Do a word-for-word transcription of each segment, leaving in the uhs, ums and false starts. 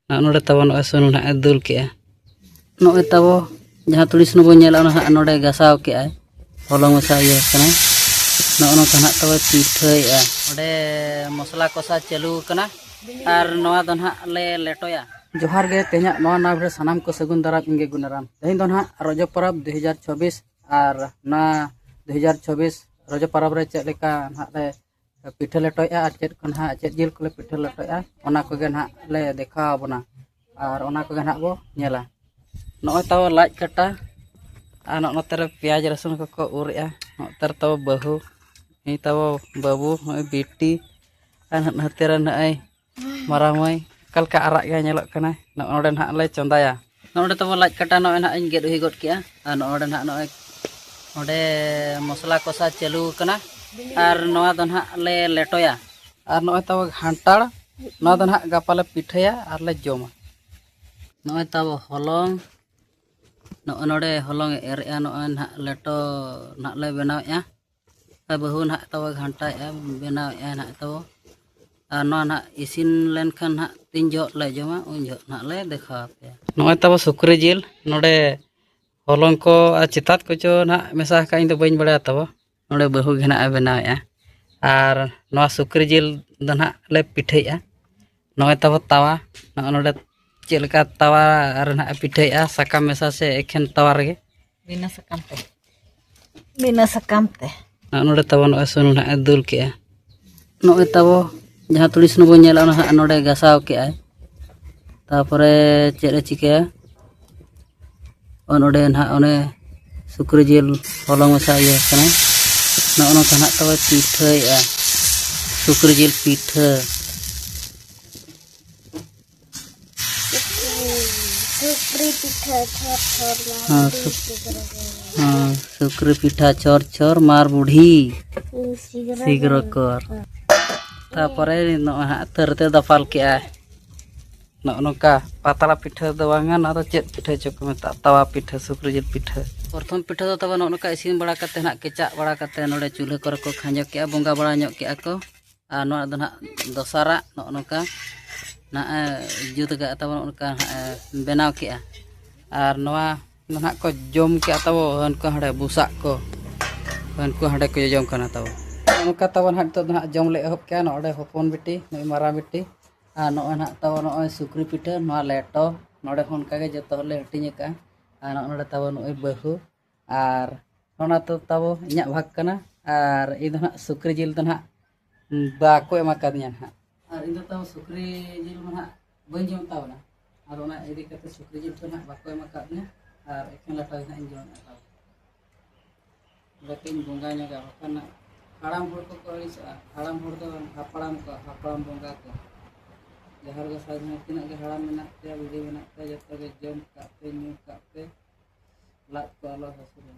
ᱱᱚᱜᱼᱚ ᱱᱚᱰᱮ ᱛᱟᱵᱚ ᱱᱚᱜᱼᱚᱭ ᱥᱩᱱᱩᱢ ᱱᱟᱦᱟᱜ ᱮ ᱫᱩᱞ ᱠᱮᱜᱼᱟ᱾ ᱱᱚᱜᱼᱚᱭ ᱛᱟᱵᱚ ᱡᱟᱦᱟᱸ ᱛᱩᱲᱤ ᱥᱩᱱᱩᱢ ᱵᱚᱱ ᱧᱮᱞᱟ, ᱚᱱᱟ ᱦᱟᱸᱜ ᱱᱚᱰᱮ ᱜᱟᱥᱟᱣ ᱠᱮᱜᱼᱟᱭ, ᱦᱚᱞᱚᱝ ᱢᱮᱥᱟ ᱤᱭᱟᱹ ᱠᱟᱱᱟ᱾ ᱱᱚᱜᱼᱚ ᱱᱚᱝᱠᱟ ᱱᱟᱦᱟᱜ ᱛᱟᱵᱚ ᱯᱤᱴᱷᱟᱹᱭᱮᱜᱼᱟ᱾ ᱚᱸᱰᱮ ᱢᱚᱥᱞᱟ ᱠᱚᱥᱟ ᱪᱟᱹᱞᱩ ᱟᱠᱟᱱᱟ ᱟᱨ ᱱᱚᱣᱟ ᱫᱚ ᱱᱟᱦᱟᱜ ᱞᱮ ᱞᱮᱴᱚᱭᱟ᱾ ᱡᱚᱦᱟᱨ ᱜᱮ, ᱛᱮᱦᱮᱧᱟᱜ ᱱᱚᱣᱟ ᱱᱟᱣᱟ video ᱥᱟᱱᱟᱢ ᱠᱚ ᱥᱟᱹᱜᱩᱱ ᱫᱟᱨᱟᱢ, ᱤᱧ ᱜᱮ ᱜᱩᱱᱟᱨᱟᱢ᱾ ᱛᱮᱦᱮᱧ ᱫᱚ ᱱᱟᱦᱟᱜ ᱨᱚᱡᱚ ᱯᱚᱨᱚᱵᱽ ᱫᱩ ᱦᱟᱡᱟᱨ ᱪᱚᱵᱵᱤᱥ, ᱟᱨ ᱱᱚᱣᱟ ᱫᱩ ᱦᱟᱡᱟᱨ ᱪᱚᱵᱵᱤᱥ ᱨᱚᱡᱚ ᱯᱚᱨᱚᱵᱽ ᱨᱮ ᱪᱮᱫ ᱞᱮᱠᱟ ᱱᱟᱦᱟᱜ ᱞᱮ ᱯᱤᱴᱷᱟᱹ ᱞᱮᱴᱚᱭᱮᱜᱼᱟ ᱟᱨ ᱪᱮᱫ ᱠᱚ ᱱᱟᱦᱟᱜ, ᱪᱮᱫ ᱡᱤᱞ ᱠᱚᱞᱮ ᱯᱤᱴᱷᱟᱹ ᱞᱮᱴᱚᱭᱮᱜᱼᱟ, ᱚᱱᱟ ᱠᱚᱜᱮ ᱱᱟᱦᱟᱜ ᱞᱮ ᱫᱮᱠᱷᱟᱣ ᱟᱵᱚᱱᱟ ᱟᱨ ᱚᱱᱟ ᱠᱚᱜᱮ ᱱᱟᱦᱟᱜ ᱵᱚ ᱧᱮᱞᱟ᱾ ᱱᱚᱜᱼᱚᱭ ᱛᱟᱵᱚ ᱞᱟᱡ ᱠᱟᱴᱟ ᱟᱨ ᱱᱚᱜᱼᱚ ᱱᱚᱛᱮ ᱨᱮ ᱯᱮᱸᱭᱟᱡᱽ ᱨᱟᱹᱥᱩᱱ ᱠᱚᱠᱚ ᱩᱨᱮᱜᱼᱟ᱾ ᱱᱚᱛᱮ ᱨᱮ ᱛᱟᱵᱚ ᱵᱟᱹᱦᱩ, ᱱᱩᱭ ᱛᱟᱵᱚ ᱵᱟᱹᱵᱩ, ᱱᱚᱜᱼᱚᱭ ᱵᱤᱴᱤ ᱟᱨ ᱱᱟᱛᱮ ᱨᱮ ᱱᱚᱜᱼᱚᱭ ᱢᱟᱨᱟᱝ ᱢᱟᱹᱭ᱾ ᱚᱠᱟ ᱞᱮᱠᱟ ᱟᱨᱟᱜ ᱜᱮ ᱧᱮᱞᱚᱜ ᱠᱟᱱᱟᱭ᱾ ᱱᱚᱜᱼᱚ ᱱᱚᱰᱮ ᱱᱟᱦᱟᱜ ᱞᱮ ᱪᱚᱸᱫᱟᱭᱟ᱾ ᱱᱚᱜᱼᱚ ᱱᱚᱰᱮ ᱛᱟᱵᱚ ᱞᱟᱡ ᱠᱟᱴᱟ ᱱᱚᱜᱼᱚᱭ ᱱᱟᱦᱟᱜ ᱤᱧ ᱜᱮᱫ ᱦᱩᱭ ᱜᱚᱫ ᱠᱮᱜᱼᱟ᱾ ᱟᱨ ᱱᱚᱜᱼᱚ ᱱᱚᱰᱮ ᱱᱟᱦᱟᱜ ᱱᱚᱜᱼᱚᱭ ᱚᱸᱰᱮ ᱢᱚᱥᱞᱟ ᱠᱚᱥᱟ ᱪᱟᱹᱞᱩ ᱟᱠᱟᱱᱟ᱾ ᱟᱨ ᱱᱚᱣᱟ ᱫᱚ ᱱᱟᱦᱟᱜ ᱞᱮ ᱞᱮᱴᱚᱭᱟ᱾ ᱟᱨ ᱱᱚᱜᱼᱚᱭ ᱛᱟᱵᱚ ᱜᱷᱟᱱᱴᱟᱲ, ᱱᱚᱣᱟ ᱫᱚ ᱱᱟᱦᱟᱜ ᱜᱟᱯᱟ ᱞᱮ ᱯᱤᱴᱷᱟᱹᱭᱟ ᱟᱨ ᱞᱮ ᱡᱚᱢᱟ᱾ ᱱᱚᱜᱼᱚᱭ ᱛᱟᱵᱚ ᱦᱚᱞᱚᱝ, ᱱᱚᱜᱼᱚᱭ ᱱᱚᱰᱮ ᱦᱚᱞᱚᱝ ᱮ ᱮᱨᱮᱜᱼᱟ᱾ ᱱᱚᱜᱼᱚᱭ ᱱᱟᱦᱟᱜ ᱞᱮᱴᱚ ᱱᱟᱦᱟᱜ ᱞᱮ ᱵᱮᱱᱟᱣᱮᱜᱼᱟ᱾ ᱟᱨ ᱵᱟᱹᱦᱩ ᱱᱟᱦᱟᱜ ᱛᱟᱵᱚ ᱜᱷᱟᱱᱴᱟᱭᱮᱜᱼᱟ, ᱵᱮᱱᱟᱣᱮᱜᱼᱟ ᱱᱟᱦᱟᱜ ᱛᱟᱵᱚ᱾ ᱟᱨ ᱱᱚᱣᱟ ᱱᱟᱦᱟᱜ ᱤᱥᱤᱱ ᱞᱮᱱᱠᱷᱟᱱ ᱱᱟᱦᱟᱜ ᱛᱤᱱ ᱡᱚᱦᱚᱜ ᱞᱮ ᱡᱚᱢᱟ, ᱩᱱ ᱡᱚᱦᱚᱜ ᱱᱟᱦᱟᱜ ᱞᱮ ᱫᱮᱠᱷᱟᱣ ᱟᱯᱮᱭᱟ᱾ ᱱᱚᱜᱼᱚᱭ ᱛᱟᱵᱚ ᱥᱩᱠᱨᱤ ᱡᱤᱞ, ᱱᱚᱰᱮ ᱦᱚᱞᱚᱝ ᱠᱚ ᱟᱨ ᱪᱮᱛᱟᱛ ᱠᱚᱪᱚ ᱱᱟᱦᱟᱜ ᱢᱮᱥᱟ ᱟᱠᱟᱫ, ᱤᱧ ᱫᱚ ᱵᱟᱹᱧ ᱵᱟᱲᱟᱭᱟ ᱛᱟᱵᱚ᱾ ᱱᱚᱰᱮ ᱵᱟᱹᱦᱩ ᱜᱮ ᱱᱟᱦᱟᱜ ᱮ ᱵᱮᱱᱟᱣᱮᱜᱼᱟ᱾ ᱟᱨ ᱱᱚᱣᱟ ᱥᱩᱠᱨᱤ ᱡᱤᱞ ᱫᱚ ᱱᱟᱦᱟᱜ ᱞᱮ ᱯᱤᱴᱷᱟᱹᱭᱮᱜᱼᱟ᱾ ᱱᱚᱜᱼᱚᱭ ᱛᱟᱵᱚ ᱛᱟᱣᱟ, ᱱᱚᱜᱼᱚ ᱱᱚᱰᱮ ᱪᱮᱫ ᱞᱮᱠᱟ ᱛᱟᱣᱟ ᱨᱮ ᱱᱟᱦᱟᱜ ᱮ ᱯᱤᱴᱷᱟᱹᱭᱮᱜᱼᱟ, ᱥᱟᱠᱟᱢ ᱢᱮᱥᱟ ᱥᱮ ᱮᱠᱷᱮᱱ ᱛᱟᱣᱟ ᱨᱮᱜᱮ? ᱵᱤᱱᱟᱹ ᱥᱟᱠᱟᱢ ᱛᱮ᱾ ᱵᱤᱱᱟᱹ ᱥᱟᱠᱟᱢ ᱛᱮ᱾ ᱟᱨ ᱱᱚᱰᱮ ᱛᱟᱵᱚ ᱱᱚᱜᱼᱚᱭ ᱥᱩᱱᱩᱢ ᱱᱟᱦᱟᱜ ᱮ ᱫᱩᱞ ᱠᱮᱜᱼᱟ᱾ ᱱᱚᱜᱼᱚᱭ ᱛᱟᱵᱚ ᱡᱟᱦᱟᱸ ᱛᱩᱲᱤ ᱥᱩᱱᱩᱢ ᱵᱚᱱ ᱧᱮᱞᱟ, ᱚᱱᱟ ᱦᱟᱸᱜ ᱱᱚᱰᱮ ᱜᱟᱥᱟᱣ ᱠᱮᱜᱼᱟᱭ᱾ ᱛᱟᱯᱚᱨᱮ ᱪᱮᱫ ᱮ ᱪᱤᱠᱟᱹᱭᱟ? ᱚ, ᱱᱚᱰᱮ ᱱᱟᱦᱟᱜ ᱚᱱᱮ ᱥᱩᱠᱨᱤ ᱡᱤᱞ ᱦᱚᱞᱚᱝ ᱢᱮᱥᱟ ᱤᱭᱟᱹ ᱠᱟᱱᱟ᱾ ᱱᱚᱜᱼᱚ ᱱᱚᱝᱠᱟ ᱱᱟᱦᱟᱜ ᱛᱟᱵᱚ ᱯᱤᱴᱷᱟᱹᱭᱮᱜᱼᱟ, ᱥᱩᱠᱨᱤ ᱡᱤᱞ ᱯᱤᱴᱷᱟᱹ᱾ ᱥᱩᱠᱨᱤ ᱯᱤᱴᱷᱟᱹ ᱪᱷᱚᱨ ᱪᱷᱚᱨ ᱢᱟᱨ ᱦᱮᱸ, ᱵᱩᱰᱷᱤ ᱥᱩᱠ-, ᱥᱤᱜᱽᱨᱟᱹ ᱜᱚᱨ᱾ ᱦᱮᱸ, ᱥᱩᱠᱨᱤ ᱯᱤᱴᱷᱟᱹ ᱪᱷᱚᱨ ᱪᱷᱚᱨ ᱢᱟᱨ ᱵᱩᱰᱷᱤ ᱥᱤᱜᱽᱨᱟᱹ ᱥᱤᱜᱽᱨᱟᱹ ᱜᱚᱨ᱾ ᱜᱚᱨ᱾ ᱛᱟᱯᱚᱨᱮ ᱱᱚᱜᱼᱚᱭ ᱦᱟᱸᱜ ᱛᱟᱹᱨ ᱛᱮ ᱫᱟᱯᱟᱞ ᱠᱮᱜᱼᱟᱭ᱾ ᱱᱚᱜᱼᱚ ᱱᱚᱝᱠᱟ ᱯᱟᱛᱲᱟ ᱯᱤᱴᱷᱟᱹ ᱫᱚ ᱵᱟᱝᱟ, ᱱᱚᱣᱟ ᱫᱚ ᱪᱮᱫ ᱯᱤᱴᱷᱟᱹ ᱪᱚ ᱠᱚ ᱢᱮᱛᱟᱜᱼᱟ, ᱛᱟᱣᱟ ᱯᱤᱴᱷᱟᱹ, ᱥᱩᱠᱨᱤ ᱡᱤᱞ ᱯᱤᱴᱷᱟᱹ᱾ ᱯᱨᱚᱛᱷᱚᱢ ᱯᱤᱴᱷᱟᱹ ᱫᱚ ᱛᱟᱵᱚ ᱱᱚᱜᱼᱚ ᱱᱚᱝᱠᱟ ᱤᱥᱤᱱ ᱵᱟᱲᱟ ᱠᱟᱛᱮ ᱱᱟᱦᱟᱜ, ᱠᱮᱪᱟᱜ ᱵᱟᱲᱟ ᱠᱟᱛᱮ ᱱᱚᱰᱮ ᱪᱩᱞᱦᱟᱹ ᱠᱚᱨᱮ ᱠᱚ ᱠᱷᱟᱸᱡᱚ ᱠᱮᱜᱼᱟ, ᱵᱚᱸᱜᱟ ᱵᱟᱲᱟ ᱧᱚᱜ ᱠᱮᱜᱼᱟ ᱠᱚ᱾ ᱟᱨ ᱱᱚᱣᱟ ᱫᱚ ᱱᱟᱦᱟᱜ ᱫᱚᱥᱟᱨᱟᱜ ᱱᱚᱜᱼᱚ ᱱᱚᱝᱠᱟ ᱱᱟᱦᱟᱜ ᱮ ᱡᱩᱛ ᱟᱠᱟᱫ ᱛᱟᱵᱚᱱ, ᱚᱱᱠᱟ ᱱᱟᱦᱟᱜ ᱮ ᱵᱮᱱᱟᱣ ᱠᱮᱜᱼᱟ᱾ ᱟᱨ ᱱᱚᱣᱟ ᱫᱚ ᱱᱟᱦᱟᱜ ᱠᱚ ᱡᱚᱢ ᱠᱮᱜᱼᱟ ᱛᱟᱵᱚ, ᱦᱟᱹᱱᱠᱩ ᱦᱟᱸᱰᱮ ᱵᱩᱥᱟᱜ ᱠᱚ, ᱦᱟᱹᱱᱠᱩ ᱦᱟᱸᱰᱮ ᱠᱚ ᱡᱚᱡᱚᱢ ᱠᱟᱱᱟ ᱛᱟᱵᱚ᱾ ᱱᱚᱝᱠᱟ ᱛᱟᱵᱚ ᱱᱟᱦᱟᱜ ᱱᱤᱛᱚᱜ ᱫᱚ ᱱᱟᱦᱟᱜ ᱡᱚᱢ ᱞᱮ ᱮᱦᱚᱵ ᱠᱮᱜᱼᱟ᱾ ᱱᱚᱰᱮ ᱦᱚᱯᱚᱱ ᱵᱤᱴᱤ, ᱱᱩᱭ ᱢᱟᱨᱟᱝ ᱵᱤᱴᱤ, ᱟᱨ ᱱᱚᱜᱼᱚᱭ ᱱᱟᱦᱟᱜ ᱛᱟᱵᱚ ᱱᱚᱜᱼᱚᱭ ᱥᱩᱠᱨᱤ ᱯᱤᱴᱷᱟᱹ, ᱱᱚᱣᱟ ᱞᱮᱴᱚ, ᱱᱚᱰᱮ ᱦᱚᱸ ᱚᱱᱠᱟᱜᱮ ᱡᱚᱛᱚ ᱦᱚᱲᱞᱮ ᱦᱟᱹᱴᱤᱧ ᱟᱠᱟᱜᱼᱟ᱾ ᱟᱨ ᱱᱚᱜᱼᱚ ᱱᱚᱰᱮ ᱛᱟᱵᱚ ᱱᱩᱜᱼᱩᱭ ᱵᱟᱹᱦᱩ, ᱟᱨ ᱚᱱᱟ ᱫᱚ ᱛᱟᱵᱚ ᱤᱧᱟᱹᱜ ᱵᱷᱟᱜᱽ ᱠᱟᱱᱟ᱾ ᱟᱨ ᱤᱧ ᱫᱚ ᱱᱟᱦᱟᱜ ᱥᱩᱠᱨᱤ ᱡᱤᱞ ᱫᱚ ᱱᱟᱦᱟᱜ ᱵᱟᱠᱚ ᱮᱢᱟ ᱠᱟᱫᱤᱧᱟ ᱱᱟᱦᱟᱜ᱾ ᱟᱨ ᱤᱧ ᱫᱚ ᱛᱟᱵᱚ ᱥᱩᱠᱨᱤ ᱡᱤᱞ ᱢᱟ ᱱᱟᱦᱟᱜ ᱵᱟᱹᱧ ᱡᱚᱢ ᱛᱟᱵᱚᱱᱟ᱾ ᱟᱨ ᱚᱱᱟ ᱤᱫᱤ ᱠᱟᱛᱮ ᱥᱩᱠᱨᱤ ᱡᱤᱞ ᱫᱚ ᱱᱟᱦᱟᱜ ᱵᱟᱠᱚ ᱮᱢ ᱟᱠᱟᱫᱤᱧᱟ᱾ ᱟᱨ ᱮᱠᱷᱮᱱ ᱞᱮᱴᱚ ᱜᱮ ᱱᱟᱦᱟᱜ ᱤᱧ ᱡᱚᱢᱮᱫᱼᱟ ᱛᱟᱵᱚ᱾ ᱵᱟᱠᱚᱧ ᱵᱚᱸᱜᱟ ᱧᱚᱜᱟ, ᱵᱟᱠᱷᱟᱱ ᱦᱟᱲᱟᱢ ᱦᱚᱲ ᱠᱚᱠᱚ ᱟᱹᱲᱤᱥᱚᱜᱼᱟ᱾ ᱦᱟᱲᱟᱢ ᱦᱚᱲ ᱫᱚ ᱦᱟᱯᱲᱟᱢ ᱠᱚ, ᱦᱟᱯᱲᱟᱢ ᱵᱚᱸᱜᱟ ᱠᱚ᱾ ᱡᱟᱦᱮᱨ ᱜᱚᱸᱥᱟᱭ ᱡᱟᱦᱟᱸ ᱛᱤᱱᱟᱹᱜ ᱜᱮ ᱦᱟᱲᱟᱢ ᱢᱮᱱᱟᱜ ᱯᱮᱭᱟ, ᱵᱩᱲᱦᱤ ᱢᱮᱱᱟᱜ ᱯᱮᱭᱟ, ᱡᱚᱛᱚ ᱜᱮ ᱡᱚᱢ ᱠᱟᱜ ᱯᱮ, ᱧᱩ ᱠᱟᱜ ᱯᱮ, ᱞᱟᱡ ᱠᱚ ᱟᱞᱚ ᱦᱟᱹᱥᱩᱨᱟ᱾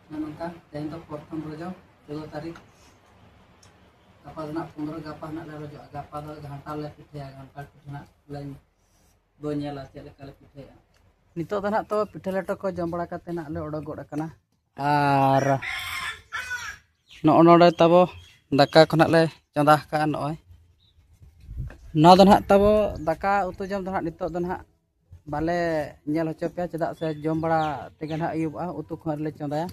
ᱱᱚᱜᱼᱚ ᱱᱚᱝᱠᱟ ᱛᱮᱦᱮᱧ ᱫᱚ ᱯᱨᱚᱛᱷᱚᱢ ᱨᱚᱡᱚ, ᱪᱳᱫᱽᱫᱚ ᱛᱟᱹᱨᱤᱠᱷ᱾ ᱜᱟᱯᱟ ᱫᱚ ᱱᱟᱜ ᱯᱚᱱᱨᱚ, ᱜᱟᱯᱟ ᱱᱟᱜ ᱞᱮ ᱨᱚᱡᱚᱜᱼᱟ᱾ ᱜᱟᱯᱟ ᱫᱚ ᱜᱷᱟᱱᱴᱟᱲ ᱞᱮ ᱯᱤᱴᱷᱟᱹᱭᱟ, ᱜᱷᱟᱱᱴᱟᱲ ᱯᱤᱴᱷᱟᱹ ᱱᱟᱜ ᱞᱮ ᱵᱚ ᱧᱮᱞᱟ ᱪᱮᱫ ᱞᱮᱠᱟ ᱞᱮ ᱯᱤᱴᱷᱟᱹᱭᱟ᱾ ᱱᱤᱛᱚᱜ ᱫᱚ ᱱᱟᱜ ᱛᱚ ᱯᱤᱴᱷᱟᱹ ᱞᱮᱴᱚ ᱠᱚ ᱡᱚᱢ ᱵᱟᱲᱟ ᱠᱟᱛᱮ ᱱᱟᱜ ᱞᱮ ᱚᱰᱚᱠ ᱜᱚᱫ ᱟᱠᱟᱱᱟ᱾ ᱟᱨ ᱱᱚᱜᱼᱚ ᱱᱚᱰᱮ ᱛᱟᱵᱚ ᱫᱟᱠᱟ ᱠᱷᱚᱱᱟᱜ ᱞᱮ ᱪᱚᱸᱫᱟ ᱟᱠᱟᱫᱼᱟ᱾ ᱱᱚᱜᱼᱚᱭ ᱱᱚᱣᱟ ᱫᱚ ᱱᱟᱦᱟᱜ ᱛᱟᱵᱚ ᱫᱟᱠᱟ ᱩᱛᱩ ᱡᱚᱢ ᱫᱚ ᱱᱟᱦᱟᱜ ᱱᱤᱛᱚᱜ ᱫᱚ ᱱᱟᱦᱟᱜ ᱵᱟᱞᱮ ᱧᱮᱞ ᱦᱚᱪᱚ ᱯᱮᱭᱟ, ᱪᱮᱫᱟᱜ ᱥᱮ ᱡᱚᱢ ᱵᱟᱲᱟ ᱛᱮᱜᱮ ᱱᱟᱦᱟᱜ ᱟᱹᱭᱩᱵᱚᱜᱼᱟ᱾ ᱩᱛᱩ ᱠᱚᱦᱚᱸ ᱞᱮ ᱪᱚᱸᱫᱟᱭᱟ᱾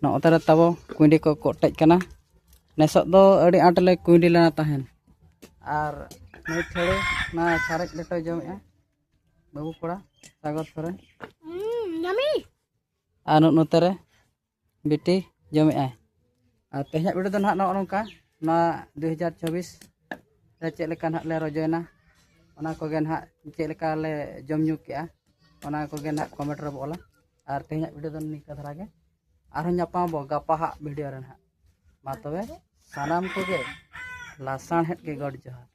ᱱᱚᱜᱼᱚ ᱛᱟᱨᱮ ᱛᱟᱵᱚ ᱠᱩᱸᱭᱰᱤ ᱠᱚ ᱠᱚᱴᱮᱡ ᱠᱟᱱᱟ᱾ ᱱᱮᱥᱚᱜ ᱫᱚ ᱟᱹᱰᱤ ᱟᱸᱴ ᱞᱮ ᱠᱩᱸᱭᱰᱤ ᱞᱮᱱᱟ ᱛᱟᱦᱮᱱ᱾ ᱟᱨ ᱱᱩᱭ ᱪᱷᱟᱹᱲᱤ ᱱᱚᱣᱟ ᱥᱟᱨᱮᱡ ᱞᱮᱴᱚᱭ ᱡᱚᱢᱮᱜᱼᱟ ᱵᱟᱹᱵᱩ ᱠᱚᱲᱟ ᱥᱟᱜᱚᱨ ᱥᱚᱨᱮᱱ᱾ ᱟᱨ ᱱᱚᱜᱼᱚ ᱱᱚᱛᱮ ᱨᱮ ᱵᱤᱴᱤ ᱡᱚᱢᱮᱜᱼᱟᱭ᱾ ᱟᱨ ᱛᱮᱦᱮᱧᱟᱜ ᱵᱷᱤᱰᱤᱭᱳ ᱫᱚ ᱱᱟᱦᱟᱜ ᱱᱚᱜᱼᱚ ᱱᱚᱝᱠᱟ, ᱱᱚᱣᱟ ᱫᱩ ᱦᱟᱡᱟᱨ ᱪᱚᱵᱵᱤᱥ ᱨᱮ ᱪᱮᱫ ᱞᱮᱠᱟ ᱱᱟᱦᱟᱜ ᱞᱮ ᱨᱚᱡᱚᱭᱮᱱᱟ, ᱚᱱᱟ ᱠᱚᱜᱮ ᱱᱟᱦᱟᱜ ᱪᱮᱫ ᱞᱮᱠᱟ ᱞᱮ ᱡᱚᱢ ᱧᱩ ᱠᱮᱜᱼᱟ, ᱚᱱᱟ ᱠᱚᱜᱮ ᱱᱟᱦᱟᱜ ᱠᱚᱢᱮᱱᱴ ᱨᱮᱵᱚ ᱚᱞᱟ᱾ ᱟᱨ ᱛᱮᱦᱮᱧᱟᱜ ᱵᱷᱤᱰᱤᱭᱳ ᱫᱚ ᱱᱤᱝᱠᱟᱹ ᱫᱷᱟᱨᱟ ᱜᱮ, ᱟᱨᱦᱚᱸ ᱧᱟᱯᱟᱢ ᱟᱵᱚ ᱜᱟᱯᱟ ᱦᱟᱜ ᱵᱷᱤᱰᱤᱭᱳ ᱨᱮ ᱱᱟᱦᱟᱜ᱾ ᱢᱟ ᱛᱚᱵᱮ ᱥᱟᱱᱟᱢ ᱠᱚᱜᱮ ᱞᱟᱥᱟᱬᱦᱮᱫ ᱜᱮ ᱜᱚᱰ ᱡᱚᱦᱟᱨ᱾